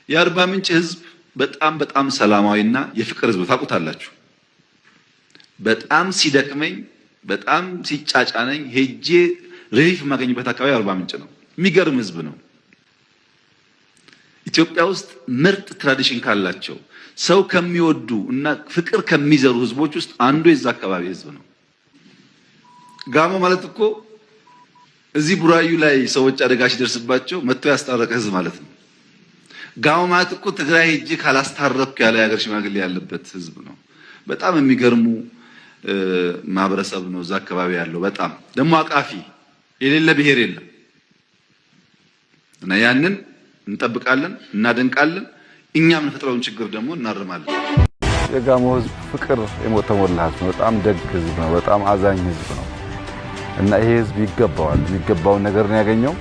የአርባ ምንጭ ህዝብ በጣም በጣም ሰላማዊና የፍቅር ህዝብ ታውቁታላችሁ። በጣም ሲደክመኝ በጣም ሲጫጫነኝ ሄጄ relief የማገኝበት አካባቢ አርባ ምንጭ ነው። የሚገርም ህዝብ ነው። ኢትዮጵያ ውስጥ ምርጥ tradition ካላቸው፣ ሰው ከሚወዱ እና ፍቅር ከሚዘሩ ህዝቦች ውስጥ አንዱ የዛ አካባቢ ህዝብ ነው። ጋሞ ማለት እኮ እዚህ ቡራዩ ላይ ሰዎች አደጋ ሲደርስባቸው መጥቶ ያስታረቀ ህዝብ ማለት ነው። ጋሞ ማለት እኮ ትግራይ ሄጄ ካላስታረቅኩ ያለ የሀገር ሽማግሌ ያለበት ህዝብ ነው። በጣም የሚገርሙ ማህበረሰብ ነው እዛ አካባቢ ያለው። በጣም ደግሞ አቃፊ፣ የሌለ ብሔር የለም እና ያንን እንጠብቃለን፣ እናደንቃለን። እኛ የምንፈጥረውን ችግር ደግሞ እናርማለን። የጋሞ ህዝብ ፍቅር የተሞላ ህዝብ ነው። በጣም ደግ ህዝብ ነው። በጣም አዛኝ ህዝብ ነው እና ይሄ ህዝብ ይገባዋል። የሚገባውን ነገር ነው ያገኘው።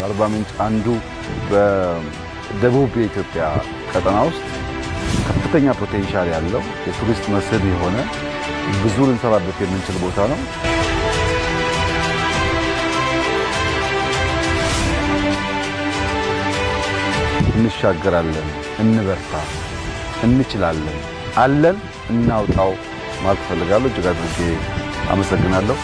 አርባ ምንጭ አንዱ በደቡብ የኢትዮጵያ ቀጠና ውስጥ ከፍተኛ potential ያለው፣ የቱሪስት መስህብ የሆነ፣ ብዙ ልንሰራበት የምንችል ቦታ ነው። እንሻገራለን፣ እንበርታ፣ እንችላለን፣ አለን፣ እናውጣው ማለት እፈልጋለሁ። እጅግ አድርጌ አመሰግናለሁ።